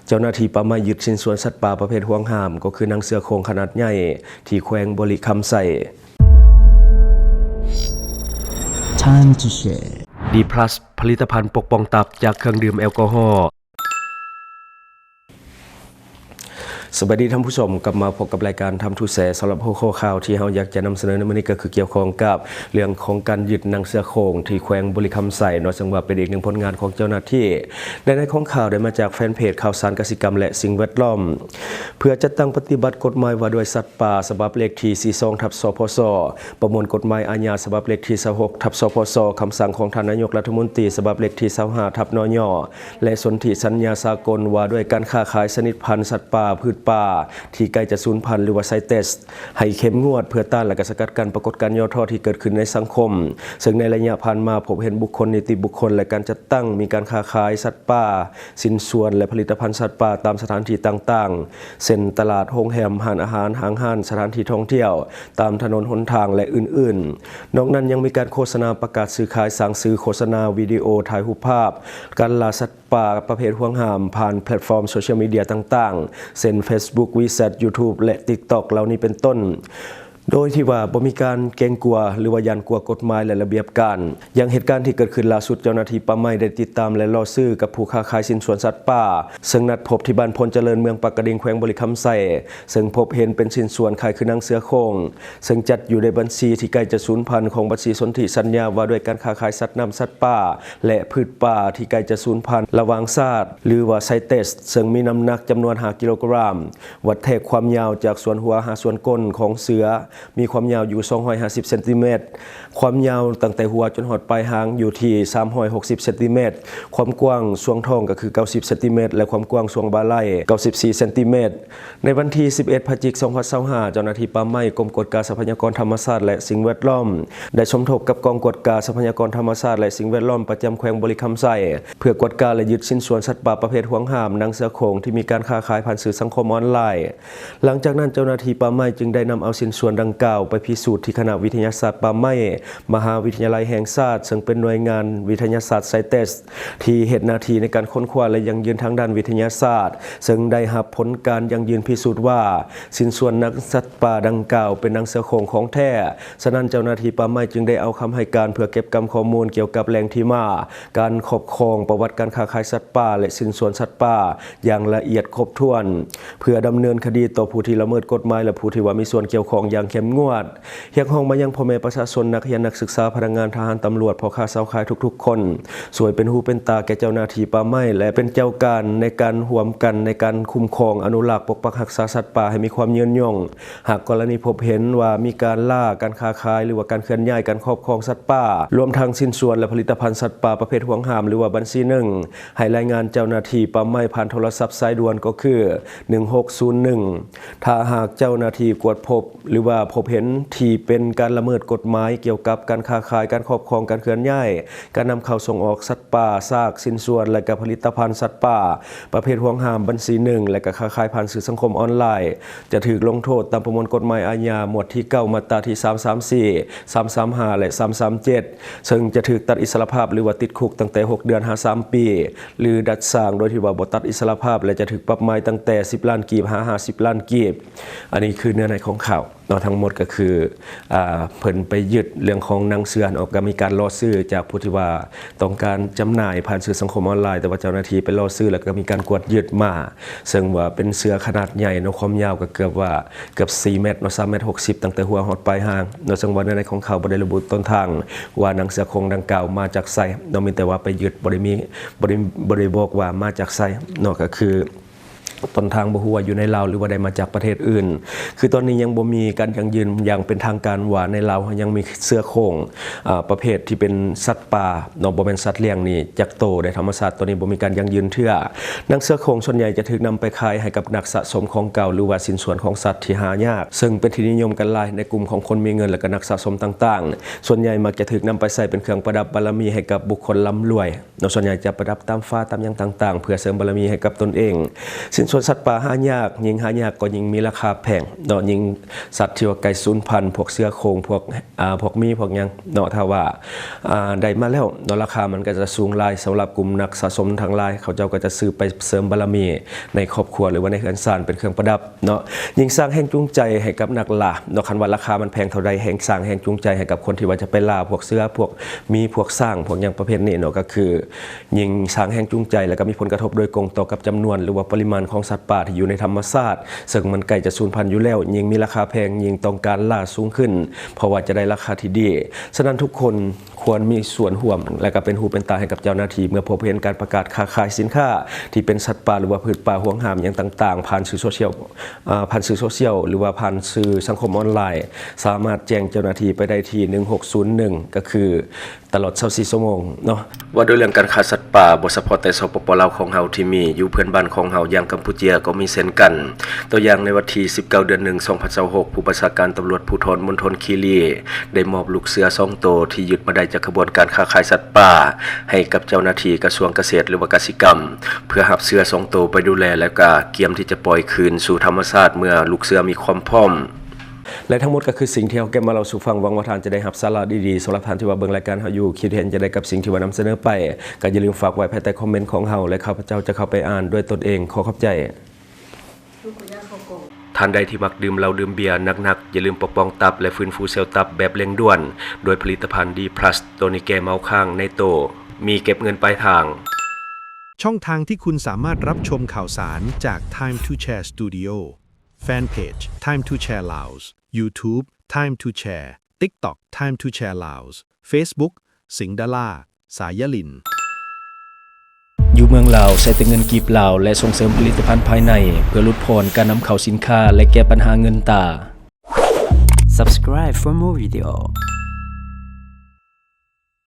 ເຈົ້າໜ້າທີ່ປ່າໄມ້ຍຶດຊິ້ນສ່ວນສັດປ່າປະເພດຫວງຫ້າມ ກໍຄືໜັງເສືອໂຄ່ງຂະໜາດໃຫຍ່ ທີ່ແຂວງບໍລິຄຳໄຊ. Time to share. ດີພລັສ ຜະລິດຕະພັນປົກປ້ອງຕັບຈາກເຄື່ອງດື່ມແອລກໍຮໍ. ສະບາຍດີທ່ານຜູ້ຊົມ, ກັບມາພົບກັບລາຍການ Time to Share ສຳລັບຫົວຂໍ້ຂ່າວທີ່ເຮົາຢາກຈະນຳສະເໜີໃນມື້ນີ້ ກໍຄືກ່ຽວຂ້ອງກັບເລື່ອງຂອງການຍຶດໜັງເສືອໂຄ່ງທີ່ແຂວງບໍລິຄຳໄຊເນາະ, ເຊິ່ງວ່າເປັນອີກໜຶ່ງຜົນງານຂອງເຈົ້າໜ້າທີ່. ແລະ ໃນຂອງຂ່າວໄດ້ມາຈາກແຟນເພຈຂ່າວສານກະສິກຳ ແລະ ສິ່ງແວດລ້ອມ ເພື່ອຈັດຕັ້ງປະຕິບັດກົດໝາຍວ່າດ້ວຍສັດປ່າ ສະບັບເລກທີສີ່ສອງ ທັບ ສພຊ, ປະມວນກົດໝາຍອາຍາ ສະບັບເລກທີຊາວຫົກ ທັບ ສພຊ, ຄຳສັ່ງຂອງທ່ານນາຍົກລັດຖະມົນຕີ ສະບັບເລກທີຊາວຫ້າ ທັບ ນຍ ແລະ ສົນທິສັນຍາສາກົນວ່າດ້ວຍການຄ້າຂາຍຊະນິດພັນສັດປ່າ, ພືດປ່າ ທີ່ໃກ້ຈະສູນພັນ ຫຼືວ່າ CITES ໃຫ້ເຂັ້ມງວດ ເພື່ອຕ້ານ ແລະ ກະສະກັດກັ້ນປາກົດການຫຍໍ້ທໍ້ທີ່ເກີດຂຶ້ນໃນສັງຄົມ, ເຊິ່ງໃນໄລຍະຜ່ານມາພົບເຫັນບຸກຄົນ, ນິຕິບຸກຄົນ ແລະ ການຈັດຕັ້ງມີການຄ້າຂາຍສັດປ່າ, ຊິ້ນສ່ວນ ແລະ ຜະລິດຕະພັນສັດປ່າຕາມສະຖານທີ່ຕ່າງໆ ເຊັ່ນ ຕະຫຼາດ, ໂຮງແຮມ, ຮ້ານອາຫານ, ຫ້າງຮ້ານ, ສະຖານທີ່ທ່ອງທ່ຽວ, ຕາມຖະໜົນຫົນທາງ ແລະ ອື່ນໆ. ນອກນັ້ນຍັງມີການໂຄສະນາ, ປະກາດຊື້ຂາຍ, ສ້າງສື່ໂຄສະນາ, ວິດີໂອ, ຖ່າຍຮູບພາບ, ການລ່າສັດ ປ່າປະເພດຫວງຫ້າມຜ່ານແພລດຟອມໂຊຊຽວມີເດຍຕ່າງໆ ເຊັ່ນ Facebook, WeChat, YouTube ແລະ TikTok ເຫຼົ່ານີ້ເປັນຕົ້ນ, ໂດຍທີ່ວ່າບໍ່ມີການເກງກົວ ຫຼືວ່າຢ້ານກົວກົດໝາຍ ແລະ ລະບຽບການ. ຢ່າງເຫດການທີ່ເກີດຂຶ້ນລ່າສຸດ, ເຈົ້າໜ້າທີ່ປ່າໄມ້ໄດ້ຕິດຕາມ ແລະ ລໍຊື້ກັບຜູ້ຄ້າຂາຍຊິ້ນສ່ວນສັດປ່າ, ເຊິ່ງນັດພົບທີ່ບ້ານໂພນຈະເລີນ ເມືອງປາກກະດິງ ແຂວງບໍລິຄຳໄຊ, ເຊິ່ງພົບເຫັນເປັນຊິ້ນສ່ວນຄ້າຍຄືໜັງເສືອໂຄ່ງ, ເຊິ່ງຈັດຢູ່ໃນບັນຊີທີ່ໃກ້ຈະສູນພັນຂອງບັນຊີສົນທິສັນຍາວ່າດ້ວຍການຄ້າຂາຍສັດນ້ຳ, ສັດປ່າ ແລະ ພືດປ່າທີ່ໃກ້ຈະສູນພັນລະຫວ່າງຊາດ ຫຼືວ່າ CITES ເຊິ່ງມີນ້ຳໜັກຈຳນວນຫ້າກິໂລກຣາມ, ວັດແທກຄວາມຍາວຈາກສ່ວນຫົວຫາສ່ວນກົ້ນຂອງເສືອ ມີຄວາມຍາວຢູ່ສອງຮ້ອຍຫ້າສິບເຊັນຕີແມັດ, ຄວາມຍາວຕັ້ງແຕ່ຫົວຈົນຮອດປາຍຫາງຢູ່ທີ່ສາມຮ້ອຍຫົກສິບເຊັນຕີແມັດ, ຄວາມກວ້າງຊ່ວງທ້ອງກໍຄືເກົ້າສິບເຊັນຕີແມັດ ແລະ ຄວາມກວ້າງຊ່ວງບ່າໄຫຼ່ເກົ້າສິບສີ່ເຊັນຕີແມັດ. ໃນວັນທີສິບເອັດ ພະຈິກ ສອງພັນຊາວຫ້າ ເຈົ້າໜ້າທີ່ປ່າໄມ້ ກົມກວດກາຊັບພະຍາກອນທຳມະຊາດ ແລະ ສິ່ງແວດລ້ອມ ໄດ້ສົມທົບກັບກອງກວດກາຊັບພະຍາກອນທຳມະຊາດ ແລະ ສິ່ງແວດລ້ອມ ປະຈຳແຂວງບໍລິຄຳໄຊ ເພື່ອກວດກາ ແລະ ຍຶດຊິ້ນສ່ວນສັດປ່າປະເພດຫວງຫ້າມ, ໜັງເສືອໂຄ່ງທີ່ມີການຄ້າຂາຍຜ່ານສື່ສັງຄົມອອນລາຍ. ຫຼັງຈາກນັ້ນ, ເຈົ້າໜ້າທີ່ປ່າໄມ້ຈຶ່ງໄດ້ນຳເອົາຊິ້ນສ່ວນດັ່ງກ່າວໄປພິສູດທີ່ຄະນະວິທະຍາສາດປ່າໄມ້ ມະຫາວິທະຍາໄລແຫ່ງຊາດ, ເຊິ່ງເປັນໜ່ວຍງານວິທະຍາສາດ CITES ທີ່ເຮັດໜ້າທີ່ໃນການຄົ້ນຄວ້າ ແລະ ຢັ້ງຢືນທາງດ້ານວິທະຍາສາດ, ເຊິ່ງໄດ້ຮັບຜົນການຢັ້ງຢືນພິສູດວ່າ ຊິ້ນສ່ວນໜັງສັດປ່າດັ່ງກ່າວເປັນໜັງເສືອໂຄ່ງຂອງແທ້. ສະນັ້ນ, ເຈົ້າໜ້າທີ່ປ່າໄມ້ຈຶ່ງໄດ້ເອົາຄຳໃຫ້ການເພື່ອເກັບກຳຂໍ້ມູນກ່ຽວກັບແຫຼ່ງທີ່ມາ, ການຄອບຄອງ, ປະຫວັດການຄ້າຂາຍສັດປ່າ ແລະ ຊິ້ນສ່ວນສັດປ່າຢ່າງລະອຽດຄົບຖ້ວນ, ເພື່ອດຳເນີນຄະດີຕໍ່ຜູ້ທີ່ລະເມີດກົດໝາຍ ແລະ ຜູ້ທີ່ວ່າມີສ່ວນກ່ຽວຂ້ອງຢ່າງເຂັ້ມງວດ. ຮຽກຮ້ອງມາຍັງພໍ່ແມ່ປະຊາຊົນ, ນັກຮຽນ, ນັກສຶກສາ, ພະນັກງານ, ທະຫານ, ຕຳຫຼວດ, ພໍ່ຄ້າຊາວຂາຍທຸກໆຄົນ ຊ່ວຍເປັນຫູເປັນຕາແກ່ເຈົ້າໜ້າທີ່ປ່າໄມ້ ແລະ ເປັນເຈົ້າການໃນການຮ່ວມກັນໃນການຄຸ້ມຄອງ, ອະນຸລັກ, ປົກປັກຮັກສາສັດປ່າໃຫ້ມີຄວາມຍືນຍົງ. ຫາກກໍລະນີພົບເຫັນວ່າມີການລ່າ, ການຄ້າຂາຍ ຫຼືວ່າການເຄື່ອນຍ້າຍ, ການຄອບຄອງສັດປ່າ, ລວມທັງຊິ້ນສ່ວນ ແລະ ຜະລິດຕະພັນສັດປ່າປະເພດຫວງຫ້າມ ຫຼືວ່າບັນຊີໜຶ່ງ ໃຫ້ລາຍງານເຈົ້າໜ້າທີ່ປ່າໄມ້ຜ່ານໂທລະສັບສາຍດ່ວນ ກໍຄື ໜຶ່ງຫົກສູນໜຶ່ງ. ຖ້າຫາກເຈົ້າໜ້າທີ່ກວດພົບ ຫຼືວ່າພົບເຫັນທີ່ເປັນການລະເມີດກົດໝາຍກ່ຽວກັບການຄ້າຂາຍ, ການຄອບຄອງ, ການເຄື່ອນຍ້າຍ, ການນຳເຂົ້າສົ່ງອອກສັດປ່າ, ຊາກ, ຊິ້ນສ່ວນ ແລະ ກະຜະລິດຕະພັນສັດປ່າປະເພດຫວງຫ້າມບັນຊີໜຶ່ງ ແລະ ກະຄ້າຂາຍຜ່ານສື່ສັງຄົມອອນລາຍ ຈະຖືກລົງໂທດຕາມປະມວນກົດໝາຍອາຍາ ໝວດທີເກົ້າ ມາດຕາທີສາມສາມສີ່, ສາມສາມຫ້າ ແລະ ສາມສາມເຈັດ ເຊິ່ງຈະຖືກຕັດອິດສະຫຼະພາບ ຫຼືວ່າຕິດຄຸກຕັ້ງແຕ່ຫົກເດືອນຫາສາມປີ ຫຼື ດັດສ້າງໂດຍທີ່ວ່າບໍ່ຕັດອິດສະຫຼະພາບ ແລະ ຈະຖືກປັບໃໝຕັ້ງແຕ່ສິບລ້ານກີບຫາຫ້າສິບລ້ານກີບ. ອັນນີ້ຄືເນື້ອໃນຂອງຂ່າວເນາະ, ທັງໝົດກໍຄື ອ່າ ເພິ່ນໄປຍຶດເລື່ອງຂອງໜັງເສືອຫັ້ນອອກ, ກໍມີການລໍຊື້ຈາກຜູ້ທີ່ວ່າຕ້ອງການຈຳໜ່າຍຜ່ານສື່ສັງຄົມອອນລາຍ, ແຕ່ວ່າເຈົ້າໜ້າທີ່ໄປລໍຊື້ ແລ້ວກໍມີການກວດຍຶດມາ, ເຊິ່ງວ່າເປັນເສືອຂະໜາດໃຫຍ່ເນາະ, ຄວາມຍາວກໍເກືອບວ່າ ເກືອບສີ່ແມັດເນາະ, ສາມແມັດຫົກສິບ ຕັ້ງແຕ່ຫົວຮອດປາຍຫາງເນາະ, ເຊິ່ງວ່າເນື້ອໃນຂອງຂ່າວບໍ່ໄດ້ລະບຸຕົ້ນທາງວ່າໜັງເສືອໂຄ່ງດັ່ງກ່າວມາຈາກໃສເນາະ, ມີແຕ່ວ່າໄປຍຶດ, ບໍ່ໄດ້ມີ ບໍ່ໄດ້ ບໍ່ໄດ້ບອກວ່າມາຈາກໃສເນາະ, ກໍຄືຕົ້ນທາງບໍ່ຮູ້ວ່າຢູ່ໃນລາວ ຫຼືວ່າໄດ້ມາຈາກປະເທດອື່ນ. ຄືຕອນນີ້ຍັງບໍ່ມີການຢັ້ງຢືນຢ່າງເປັນທາງການວ່າໃນລາວເຮົາຍັງມີເສືອໂຄ່ງ ອາ ປະເພດທີ່ເປັນສັດປ່າເນາະ, ບໍ່ແມ່ນສັດລ້ຽງນີ້ ຈັກໂຕໃນທຳມະຊາດ, ຕອນນີ້ບໍ່ມີການຢັ້ງຢືນເທື່ອ. ໜັງເສືອໂຄ່ງສ່ວນໃຫຍ່ຈະຖືກນຳໄປຂາຍໃຫ້ກັບນັກສະສົມຂອງເກົ່າ ຫຼືວ່າຊິ້ນສ່ວນຂອງສັດທີ່ຫາຍາກ, ເຊິ່ງເປັນທີ່ນິຍົມກັນຫຼາຍໃນກຸ່ມຂອງຄົນມີເງິນ ແລະ ກໍນັກສະສົມຕ່າງໆ. ສ່ວນໃຫຍ່ມັກຈະຖືກນຳໄປໃສ່ເປັນເຄື່ອງປະດັບບາລະມີໃຫ້ກັບບຸກຄົນລ່ຳລວຍເນາະ, ສ່ວນໃຫຍ່ຈະປະດັບຕາມຝາຕາມຫຍັງຕ່າງໆ ເພື່ອເສີມບາລະມີໃຫ້ກັບຕົນເອງ. ຊິ້ນ ສ່ວນສັດປ່າຫາຍາກ ຍິ່ງຫາຍາກກໍຍິ່ງມີລາຄາແພງເນາະ, ຍິ່ງສັດທີ່ວ່າໃກ້ສູນພັນ ພວກເສືອໂຄ່ງ ພວກ ອາ ພວກໝີ ພວກຫຍັງເນາະ, ຖ້າວ່າ ອາ ໄດ້ມາແລ້ວເນາະ ລາຄາມັນກໍຈະສູງຫຼາຍ. ສຳລັບກຸ່ມນັກສະສົມທັງຫຼາຍ ເຂົາເຈົ້າກໍຈະຊື້ໄປເສີມບາລະມີໃນຄອບຄົວ ຫຼືວ່າໃນເຮືອນຊານເປັນເຄື່ອງປະດັບເນາະ, ຍິ່ງສ້າງແຮງຈູງໃຈໃຫ້ກັບນັກລ່າເນາະ. ຄັນວ່າລາຄາມັນແພງເທົ່າໃດ ແຮ່ງສ້າງແຮງຈູງໃຈໃຫ້ກັບຄົນທີ່ວ່າຈະໄປລ່າພວກເສືອ ພວກໝີ ພວກຊ້າງ ພວກຫຍັງປະເພດນີ້ເນາະ, ກໍຄື ຍິ່ງສ້າງແຮງຈູງໃຈ ແລະ ກໍມີຜົນກະທົບໂດຍກົງຕໍ່ກັບຈຳນວນ ຫຼືວ່າປະລິມານຂອງສັດປ່າທີ່ຢູ່ໃນທຳມະຊາດ, ເຊິ່ງມັນໃກ້ຈະສູນພັນຢູ່ແລ້ວ. ຍິ່ງມີລາຄາແພງ ຍິ່ງຕ້ອງການລ່າສູງຂຶ້ນ ເພາະວ່າຈະໄດ້ລາຄາທີ່ດີ. ສະນັ້ນ ທຸກຄົນຄວນມີສ່ວນຮ່ວມ ແລະ ກໍເປັນຫູເປັນຕາໃຫ້ກັບເຈົ້າໜ້າທີ່ ເມື່ອພົບເຫັນການປະກາດຄ້າຂາຍສິນຄ້າທີ່ເປັນສັດປ່າ ຫຼືວ່າພືດປ່າຫວງຫ້າມຫຍັງຕ່າງໆ ຜ່ານສື່ໂຊຊຽວ ອາ ຜ່ານສື່ໂຊຊຽວ ຫຼືວ່າຜ່ານສື່ສັງຄົມອອນລາຍ ສາມາດແຈ້ງເຈົ້າໜ້າທີ່ໄປໄດ້ທີ່ ໜຶ່ງຫົກສູນໜຶ່ງ ກໍຄື ຕະຫຼອດຊາວສີ່ຊົ່ວໂມງເນາະ. ວ່າດ້ວຍເລື່ອງການຄ້າສັດປ່າ ບໍ່ສະເພາະແຕ່ ສປປ ລາວ ຂອງເຮົາທີ່ມີ, ຢູ່ເພື່ອນບ້ານຂອງເຮົາຢ່າງກຳປູເຈຍກໍມີເຊັ່ນກັນ. ຕົວຢ່າງໃນວັນທີສິບເກົ້າ ເດືອນໜຶ່ງ ສອງພັນຊາວຫົກ ຜູ້ບັນຊາການຕຳຫຼວດພູທອນມົນທົນຄີລີ ໄດ້ມອບລູກເສືອສອງໂຕທີ່ຍຶດມາໄດ້ຈາກຂະບວນການຄ້າຂາຍສັດປ່າ ໃຫ້ກັບເຈົ້າໜ້າທີ່ກະຊວງກະເສດ ຫຼືວ່າກະສິກຳ ເພື່ອຮັບເສືອສອງໂຕໄປດູແລ ແລ້ວກະກຽມທີ່ຈະປ່ອຍຄືນສູ່ທຳມະຊາດເມື່ອລູກເສືອມີຄວາມພ້ອມ. ແລະ ທັງໝົດກໍຄືສິ່ງທີ່ເຮົາເກັບມາເລົ່າສູ່ຟັງ. ຫວັງວ່າທ່ານຈະໄດ້ຮັບສາລະດີໆ. ສຳລັບທ່ານທີ່ວ່າເບິ່ງລາຍການເຮົາຢູ່ ຄິດເຫັນຈັ່ງໃດກັບສິ່ງທີ່ວ່ານຳສະເໜີໄປ ກໍຢ່າລືມຝາກໄວ້ພາຍໃຕ້ຄອມເມັນຂອງເຮົາ ແລະ ຂ້າພະເຈົ້າຈະເຂົ້າໄປອ່ານດ້ວຍຕົນເອງ. ຂໍຂອບໃຈ. ທ່ານໃດທີ່ມັກດື່ມເຫຼົ້າດື່ມເບຍໜັກໆ, ຢ່າລືມປົກປ້ອງຕັບ ແລະ ຟື້ນຟູເຊວຕັບແບບເລັ່ງດ່ວນ ດ້ວຍຜະລິດຕະພັນ ດີພລັສ ໂຕນີ້ແກ້ເມົາຄ້າງໃນໂຕ, ມີເກັບເງິນປາຍທາງ. ช่องทางที่คุณสามารถรับชมข่าวสารจาก Time to Share Studio Fanpage Time to Share Laos YouTube Time to Share TikTok Time to Share Laos Facebook สิงห์ดารา สายยะลิน ຢູ່ເມືອງລາວ ໃຊ້ແຕ່ເງິນກີບລາວ ແລະ ສົ່ງເສີມຜະລິດຕະພັນພາຍໃນ ເພື່ອຫຼຸດຜ່ອນການນຳເຂົ້າສິນຄ້າ ແລະ ແກ້ບັນຫາເງິນຕາ. Subscribe for more video.